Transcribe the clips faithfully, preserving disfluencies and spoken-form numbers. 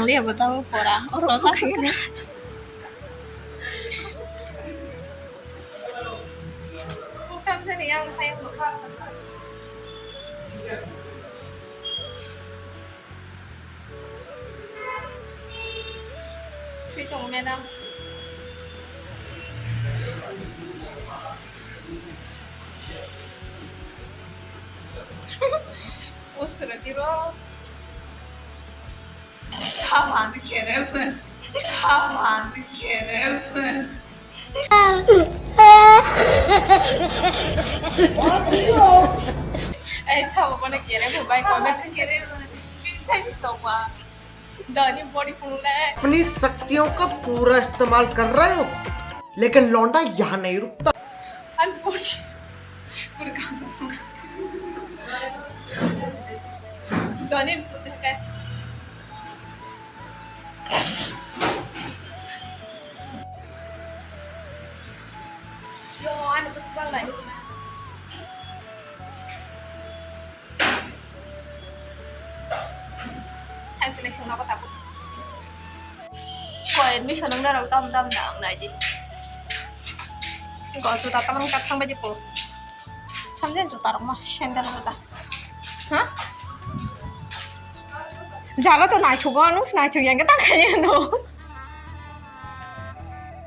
Ang liya bo tamo pora. Oro sa khaini. Sui tongo, madam. Usra diro. Taman kerem. Taman kerem. Ei, sabo bono kerem bai, comment kerem. Pinchai si tongma. Doni body phunuk le. अपनी शक्तियों का पूरा इस्तेमाल कर रहे हो, लेकिन लौंडा यहाँ नहीं रुकता। An body. Doni phunuk le. Yo, ano bwswk bang nai. Thang selection nogo tabuk. Ko admission wngna rok dam dam da ang nai di. Ko juta tamang tak thang bai di ko. Samjani juta rok ma sandal wngkha da. Ha? Jaga to naithogo, nwng se naithok ya, ta khaina no.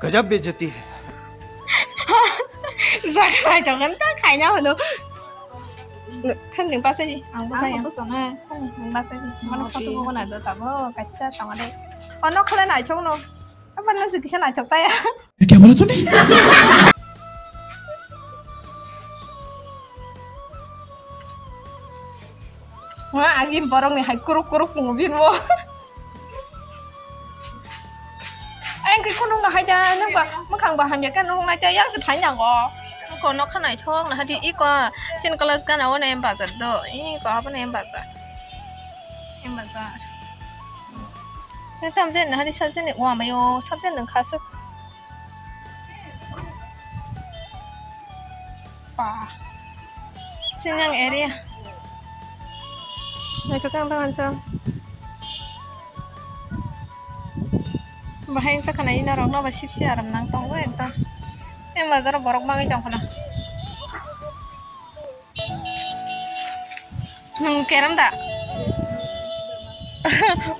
गजब बेइज्जती है। Jaga naithogo, ta khaina hwno. Khang nwng bachai di, ang bachai ya. Ang bachai na. Khang nwng bachai di. Mano photo bo na do tabo, kaisa tongale. Ono khale naithok no. Apa nwng se kisa naithok ta ya. ये क्या बोला तूने? Wah, agin borok ni hai kuruk kuruk pungo bin mo. Ang khe khunung na hai da, nang ba, mwkhang ba hamya khe nung nai ta, yang se phai nango. Ko nok khanai thok na hadi iko, sin class gana o nem bazar do, iko abo nem bazar. Em bazar. Nang tam jen na hadi sab jen ni, wa mayo, sab jen nang khasuk. Pa. Singang area. Naithotok ang tangan so. Bahai sa khana ina rok no ba sip sip aram nang tongo ekdom. Em bazar borok mangai tong khana. Nwng keram da?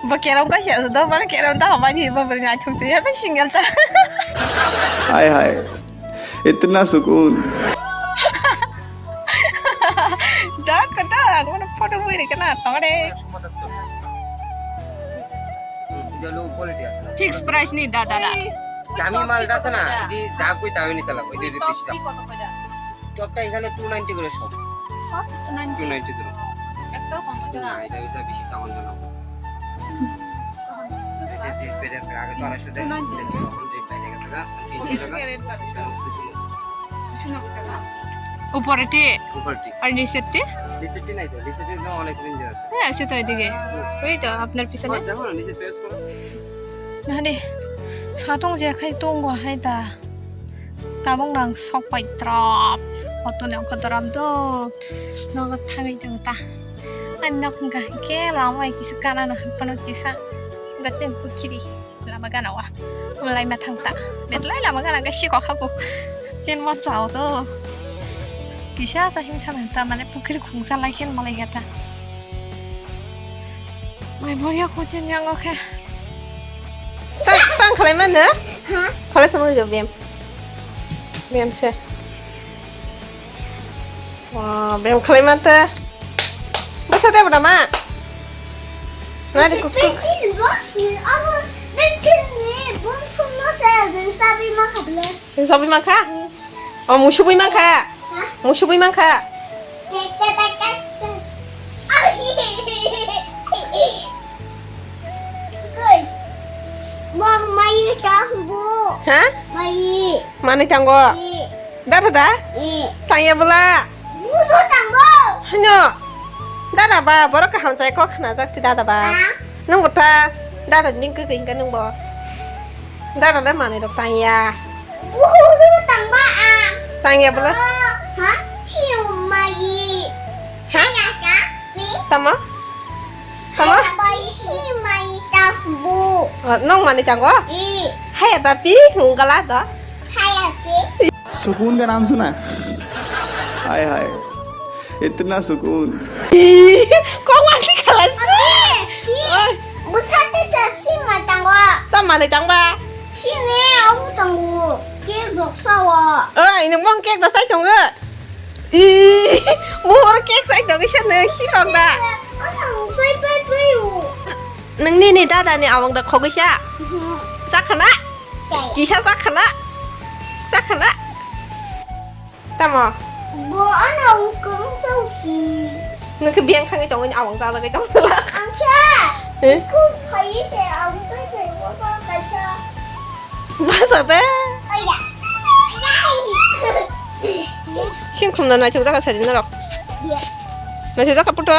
Bo keram kaisa do, bo keram da hamani, bo bwrwi naithok se, ya, single ta. हाय हाय, इतना सुकून। Da, kada, ang mana photo bui rikana, tongre. Fixed price ni da, da, da. দামি মালটা আছে না, যদি যা কই দামে নিতে লাগবে, এই যে পিসটা। টপটা এখানে টু নাইনটি করে সব। সব টু নাইনটি? টু নাইনটি করে। একটাও কম হচ্ছে না। না, এটা, এটা বেশি চাওয়ান জন্য। এই যে, যে বেড়ে আছে, আগে তো আড়াইশো দেয়, টু নাইনটি। এখন যে বেড়ে গেছে গা, তিনশো টাকা। দুশো নব্বই। দুশো নব্বই টাকা। উপরেটি উপরেটি। আর নিচেরটি? নিচেরটি নাই তো, নিচেরটি তো অনেক রেঞ্জ আছে। হ্যাঁ, আছে তো এদিকে। ওই তো আপনার পিছনে। আমার দেখো না, নিচে চয়েস করো। নারে, satong je khai tongo hai da. Tabuk nang sok pai trap. Auto ni ongkha doram do. Nogo thangwi tongo ta. Ani nok hwnkha hinkhe lama bai kisa kanano hwnphano kisa. Hwnkha chwng pukhiri. Lama gana wa. Malai ma thang ta. Betlai lama gana ga sikok hapo. Chen ma chao to. Kisa sa him thang ta mane pukhiri khungsa lai khe malai ga ta. Mai boria ko chen yang oke. Tang, tang khalai mana? Ha? Khalai phano ga bem. Bem se. Wah, bem khalai mata. Basa de bada ma. Nari kuk kuk. Bekin bos ni, abo bekin ni, bom sum no se, sabi ma kable. Sabi ma kha? Hmm. Oh, musubui ma kha? Ha? Musubui ma kha? Tek, tek, tek, tek. Ai. Koi. Mom, mai tang bu. Ha? Mai. Mani tango. I. Dada da? I. Tangya bula. Budu tango. Hanyo. Dada ba, borok kaham chai kok khna jak si dada ba. Ah. Nung bo ta. Dada ning kok hingka nung bo. Dada da mani rok tangya. Budu tangba a. Tangya bula. Oh, ha? Siu mai. Ha? Tangya ka? Pi? Tama? Tama? Hai bai hi mai ta bu. Oh, nung mani tango? I. Hai ta pi, nung gala da. Hai pi. सुकून का नाम सुना है? हाय हाय, इतना सुकून। Kok mati khalas. Oi. Busate sa si ma tango. Ta mani tangba. Sini au tango. Ke doksa wa. Oi, ini mong kek da sai tongo. Ih, buhur kek sai tongo sa nang si kok da. Ana sai pai pai u. Nang ni ni dada ni awang da khogoi sa. Mhm. Sa khana? Kisa sa khana? Sa khana? Tamo? Bo ana ukung sausi. Nang ke biang khangi tongo ni awang da lagai tongo. Angka. Eh? Ku phai se awang kai se ko kaisa. Basa de. Sing khumna naithok jaka sari norok. Naithok jaka puto.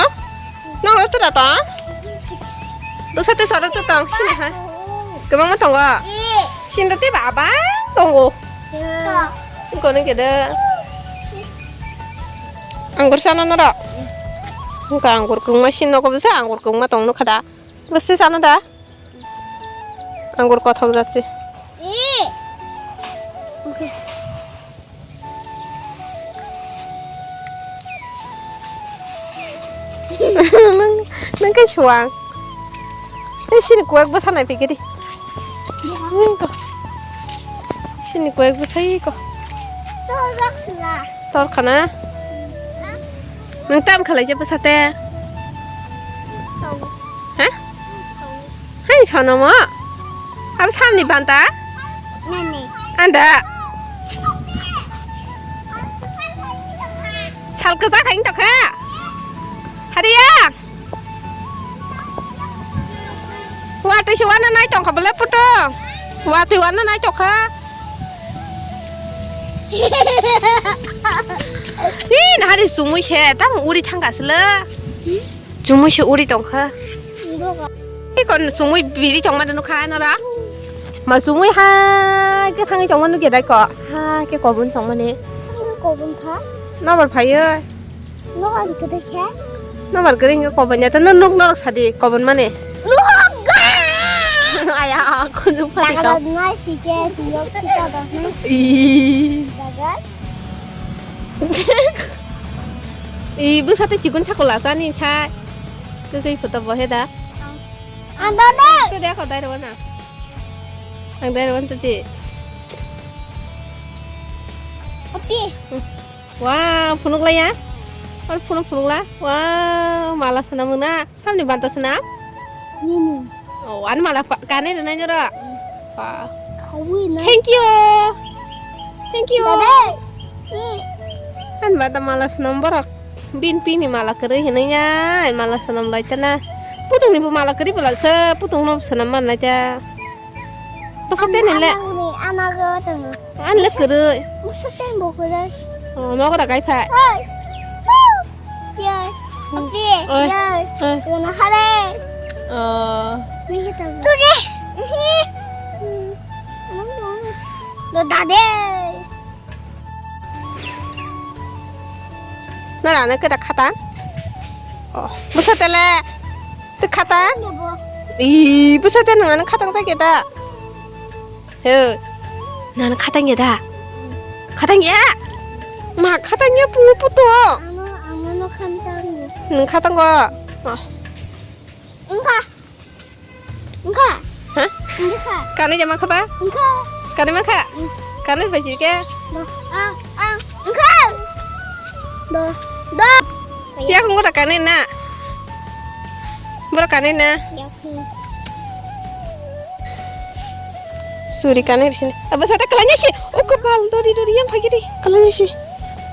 Nang lo tura to. Bwsa te soro to tong sini ha. Kwbangma tongo. Sinda te baba tongo. Kono kede. Anggur sana norok. Anggur kungma sin nogo bwsa anggur kungma tong nukha da. Bwsa sana da. Anggur kothok jachi. Eh. Okay. Nang, nang kai suang. Tei sini kuwak bwsa nai pigiri. Sini kuwak bwsa iko. Tor khana. Nang tam khalai je bwsa te. Ha? Hai sono mo? Abo samni banta? Nani? Anda. Sal kwchak hai tokha. Hariya. Watwi se wana nai tongkha bole photo. Watwi wana nai tokha. Ih, nahari sumui se, tamo uri thangka sele. Chumui se uri tongkha. Iko chumui biri tongma nukha nora. Ma chumui ha ke thangwi tongma nukya dai ko. Ha ke kobun tongmani. Thangwi kobun kha? Nobar phayo. Nobar kede khe? Nobar gering ke kobun ya ta nuk norok sadi kobun mani. Nuk ga! Aya khunju phari ko. Dagal nai si ke tiyok sika da. Ih. Dagal. I bwsa tei chikon sakula chani chai. Tei tei photo bo he da. Ang dode. Tei de ko dai rona. Ang dai rona tei. Api. Wow, phunuk la ya. Or phunuk phunuk la. Wow, mala sana muna. Samni banta swnam? Nini. Oh, ani mala pa-, kanwi rwnai noro? Wow. Khawi na. Thank you. Thank you. Dada. Hi. Ani banta mala swnam borok. Bin pini mala kwrwi hinwi ya, mala swnam lai tana. Putung ni bo mala kwrwi bwla se, putung no swnam man lai ta. Bwsa tei ni le. Anang ni, anang go tong. Ani le kwrwi. Bwsa tei bo kwrwi. Oh, nogo da kai pha. Oi. Yai. Api. Oi. Yai. Oi. Kono hare. Oh. Ni kita. Tuge. Lo dade. Nara na keda khata. Oh, busa tele. Tu khata. Ih, busa tele nang khatang sa keda. He, nang khatang ya da? Khatang ya? Ma khatang ya pungu puto. Ano, ano no khatang ya. Nang khatang go. Oh. Engka. Engka. Hah? Engka. Kani jama khaba? Engka. Kani ma kha? Kani bai si ke? Do. Ang, ang. Engka. Do. Do. Ya kung kota kani na. Boro kani na. Ya kung. Suri kanir sini. Aba sata kalanya si. O kapal dori dori yang phagi di. Kalanya si.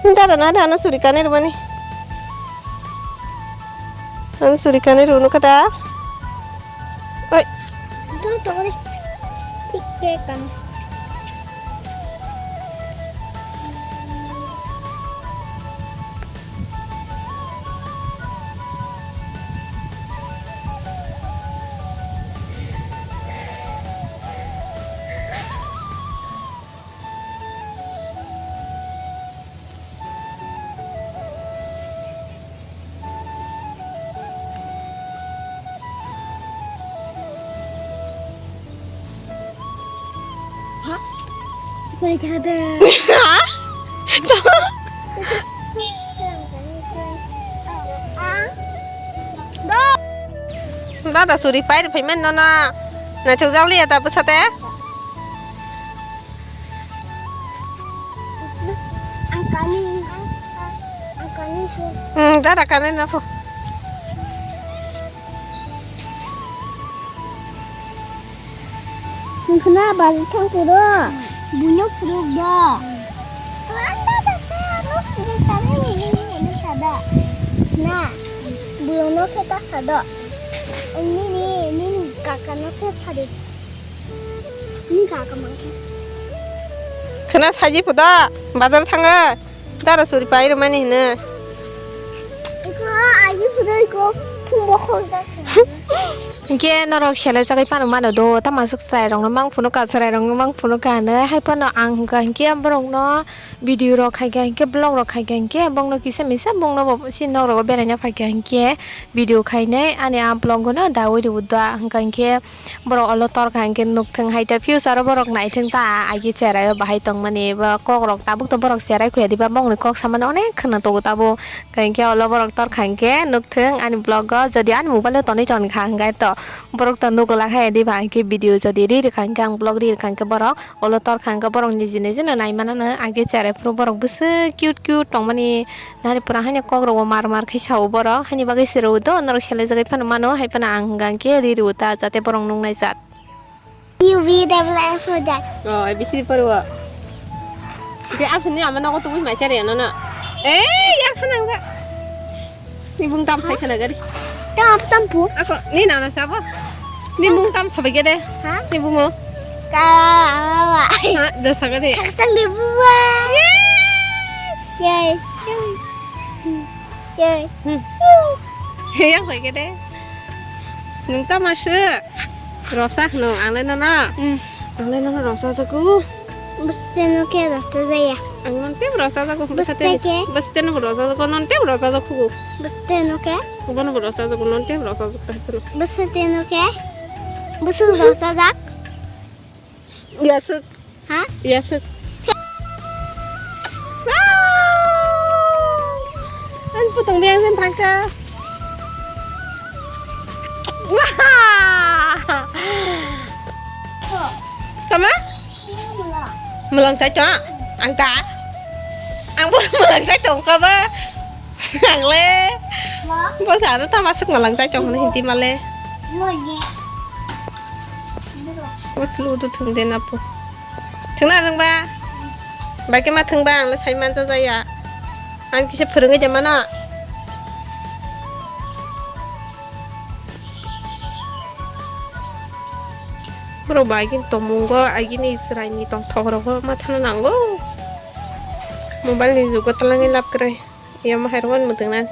Dada na dana suri kanir mani. An suri kanir unu kata. Oi. Dori dori. Thik ke kan. Ha? Pai thada. Ha? Dada suri pai rw phai man nono. Naithok jak liya ta bwsa te. Ang kani, ang, ang kani su. Hmm, dada kani na pho. Nung khna bazar thang phuru, buino phuru do. Ang dada sa, no phuru tani ni ni ni ni sada. Na, buino khe ta sado. Ni ni ni ni kaka no khe sadi. Khwna saji puda bazar thanga dara suri pai rwmani hino. Hinkhe norok selai jagwi phano mano do, tamo swk chwrai rokno mang phunukha, chwrai rokno mang phunukha hinwi hai phano ang hwnkha hinkhe borokno video rok khaikha hinkhe vlog rok khaikha hinkhe bongno kisa misa bongno bo si nok rogo beraina phaikha hinkhe video khainai ani a vlog no dawi rwdo hwnkha hinkhe. Borok olo torkha hinkhe nukthung hai ta future o borok naithung ta agi cherai o bahai tongmani bo kok rok tabuk to borok cherai khuya diba bongni kok samani onek khwna togo tabuk hinkhe olo borok torkha hinkhe nukthung ani vlog o jodi ani mobile o tonwi tonkha hinkhe to borok to nuklak hai diba hinkhe video jodi ri rwkha hinkhe ang vlog ri rwkha hinkhe borok olo torkha hinkhe borok niji niji no naimanano agi cherai phuru borok bwswk cute cute tongmani. Nari pura haino kok rogo mar mar khe sao borok, haini bagwi se rw do, norok selai jagwi phano mano, hai phano ang hwnka hinkhe ri rw ta, jate borok nuknai jat. U V W X Y Z. Oh, A B C D poriwo. Ke absent ni ama nogo tubui mai chari ano na. Eh, ya khana ga. Ni bung tam sai khana gari. Tam, tam pu. Ako, ni nana sabo. Ni bung tam sabai gede. Ha? Ni bungo. Ka, awa. Ha, da sagade. Kaksang de buwa. Yes. Yay. Yay. Hmm. Yang hoi gede. Nung ta masu. Rosa no, ang le no na. Hmm. Ang le no rosa jago. Bwswte no khe rosa jaya. Ang non te rosa jago. Bwswte ke? Bwswte no rosa jago, non te rosa jago. Bwswte no khe? Bono rosa jago, non te rosa jago. Bwswte no khe? Bwswk rosa jak? Yasuk. Ha? Yasuk. Wow! Ang putong biang sen thangka. Wah! Kama? Melang sai chong. Ang ta. Ang bo melang sai chong kaba. Ang le. Bo sa ano ta masuk melang sai chong hindi male. Bos lu tu thung den apu. Thung na nang ba. Ba ke ma thung ba ang le sai man ja ya. Ang kisa phurung ja mano. Borok ba agini tongmungo, agini chwraini tongthok rogo ma thana nango. Mobile ni jugo twlangwi lab kwrwi. Yamo hai rwgani mwtwng nang.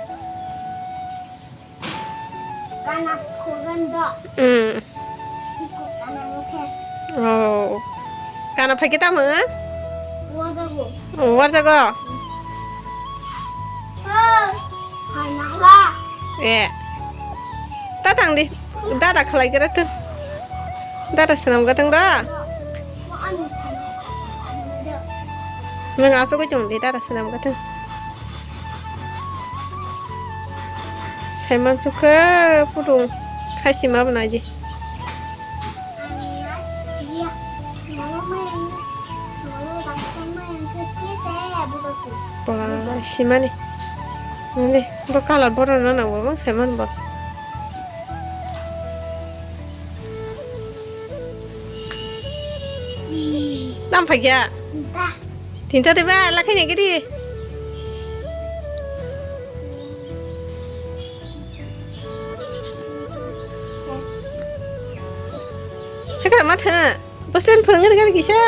Kana phugan do. Hmm. Iko kana mukhe. Oh. Kana phai khe tamo? Wajago. Oh, wajago. Oh. Hai nahla. Eh. Ta tang di. Dada khalai kira tu. Dada senam gatang da. Nang asuk jong di dada senam gatang. Saiman sukha pudung khasi ma bwnai di. Ba simani. Nang di bo color borok no nang bo bang saiman bo. Tam phai kya? Tinta de ba lakhai nai gidi. Sakra ma tha. Bosen phwrwngwi rwgani kisa.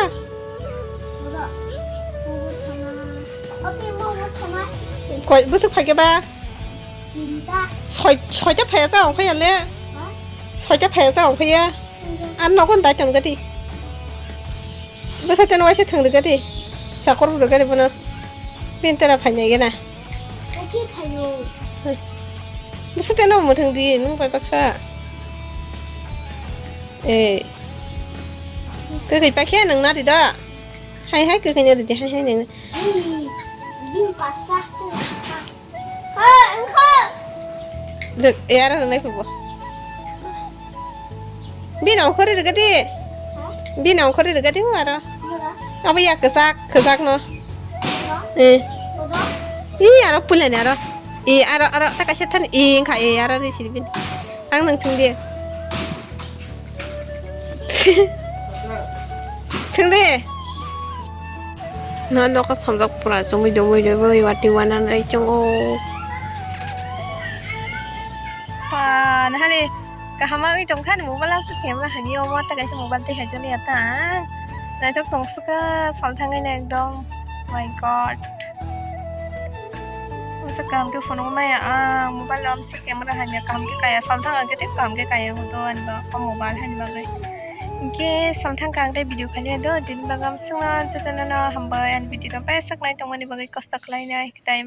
Koi bwswk phaikhe ba? Soi, soita phaiya sa ongkhai ya le? Soita phaiya sa ongkhai ya? Ar nogon dai tong gadi. Bwsa teno waisa thwng rwgadi. Sakor rwgadi bono. Bini tera phainai gena. Bwsa teno mwthwng di, nwng bai baksa. Eh. Kwkhwi pakhe nwng nadi da. Hai hai kwkhwi nadi hai hai nwng. Bini pasta. Look, eh, aro nai kubo. Bini ongkhorwi rwgadi. Bini ongkhorwi rwgadi aro. Abo ya kwchak, kwchak no. Eh. Ih, aro pulani aro. Ih, aro, aro, ta kaisa thani. Ih, wngkha, eh, aro ri siri bini. Ang nang thung di. Thung di. Na noka samjak pura chumui dumui dumui wati wanan rai chungo. Pa, nahani kaham wngwi tongkha ni mobile aswk camera hani omo ta kaisa mobile tei haijani ata. Naithok tong swkha salthangwi na ekdom. My God. Masa kaham khe phone nai ang mobile lam se camera hamya kaham khe kaya salthang ang khe tei kaham khe kaya hudo ani ba o mobile hani bagwi. Hinkhe salthang kang tei video khaliya do tini bagam swngo jotono no hambai ani video no bai saknai tongmani bagwi kosto khlainai tei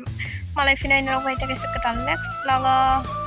malai phinai norok bai tei kaisa kwtal next vlog o.